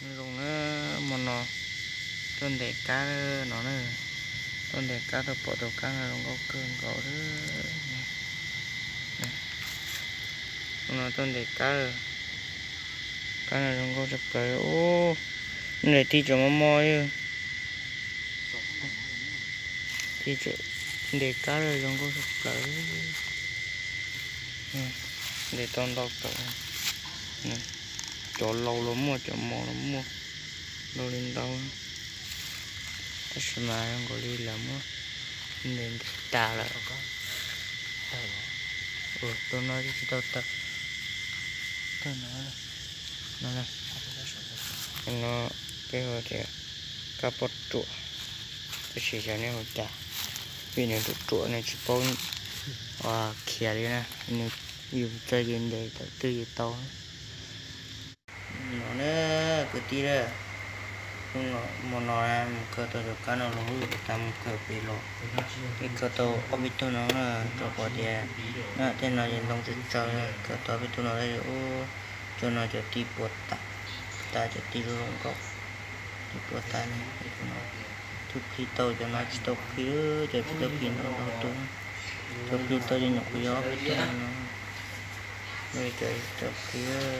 Zoo na, hmo no tuaj ntes kab no na, tuaj ntes kab tuaj pom tus kab no zoo nkauj kawg nkaus. Hmo no tuaj ntes kab, kab no zoo nkauj tshaj plaws. Ntes tij tseem mos mos li. Tij tseem ntes kab zoo nkauj tshaj plaws. Ntes tau ntau kawg. Cov laus los muaj, cov mos los muaj, ntau li ntau. Tab sis mas zoo nkaus li lawv muab ntes ntes tas lawm. Tus no tsis tau tawm. Tawm no, no, no peb hu tias kab poj ruam, tab sis xyov nej hu cas, vim nws ruam ruam nws tsis paub khiav li na, nws yus txawj ces ntes thaum twg ces tau. No na, kwv tij na, hmo no mus khaws tau cov kab no los, kuv tas mus khaws pem los, es khaws tau ob peb tug no na, rau qhov tias tej no ces ntoo tsawg tsawg, khaws tau ob peb tug no tab sis ub, cov no cov tij puas tas, tas cov tij zoo zoo nkauj, tij puas tas ne. Tus plhis tau, cov no tsis tau plhis, cov tsis tau plhis ntau ntau tus, cov plhis tau ces nyuam qhuav yog ob peb tug no, cov tsis tau plhis.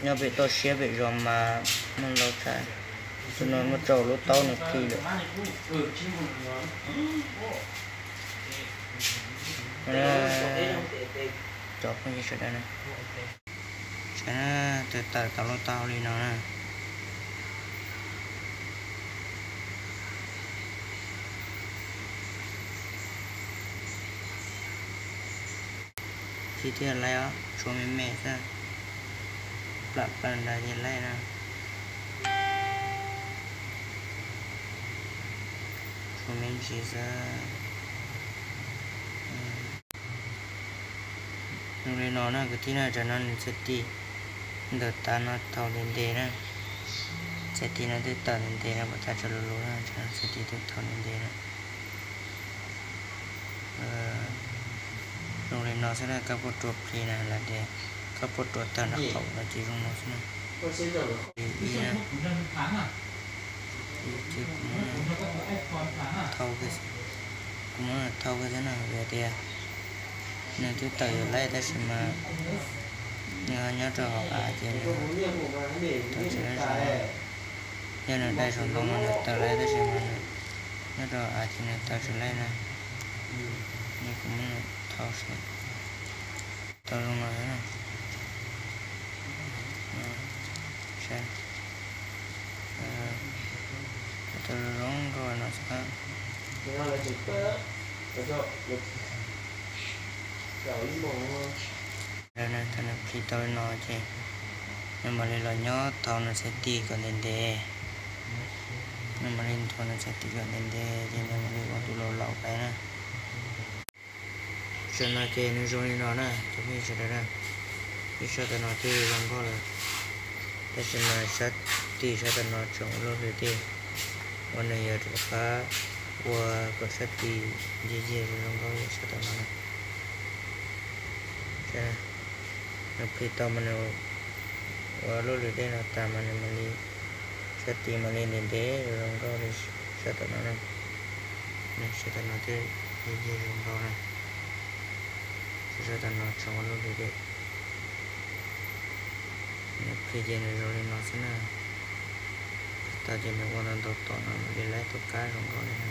Nyob pem toj siab pem zos mas muaj ntau tshaj, tus no muab tso lub taub nws plhis lawm. Cov phooj ywg sawv daws na, saib na, tawm tawm tau lub taub li no na. Plhis thiaj laib os, tshuav me me xwb, plam plaws nrad ces laib na. Tshuav me ntsis xwb. Zoo li no na kwv tij na, tsam no nws txhais tis ntawm tav no thaum ntev ntev na, txhais tis no twb tawm ntev ntev na, puas tas tsaws lus lus na, tsam no txhais tis twb thaum ntev ntev na. Zoo li no xwb na, kab poj ruam plhis na, lawv tias kab poj ruam tawg nram qaum los ces zoo no xwb na. Ib na, ces kuv muab thau kiag xwb, kuv muab thau kiag xwb na, vim tias nws twb tawm yuav laij tab sis mas nws ho nyob rau hauv av ces nws tawm tsis laij zoo. Yog nws dai saum ntoo mas nws tawm laij tab sis mas nws nyob rau hauv av ces nws tawm tsis laij na. Kuv muab thau seb tau zoo no na. Tau zoo nkauj no xwb. Thaum nws plhis tau li no ces nws mam li los nyob thau nws txhais tis kom ntev ntev. Nws mam li nthua nws txhais tis kom ntev ntev ces nws mam li ua tus laus laus pais na. Tam sim no ces nws zoo li no na, cov phooj ywg sawv daws na. Ib sab tam no twb zoo nkauj lawm, tab sis mas sab tim sab tam no tseem ua luj lwm dej, uas nws yuav rov qab ua kom sab tim ncig ncig zoo nkauj li sab tam no na. Nws plhis tau mas nws ua luj lwm dej no tas mas nws mam li, sab tim mam li ntev ntev zoo nkauj li sab tam no na. Sab tam no twb ncig ncig zoo nkauj na. Sab tam no tseem ua luj lwm dej. Nws plhis ces nws zoo li no xwb na. Plhis tau ces nws ua ntau ntau tom no mam li laib tus kab zoo nkauj li na.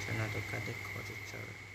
Tam no tus kab twb khov tsawv tsawv lawm.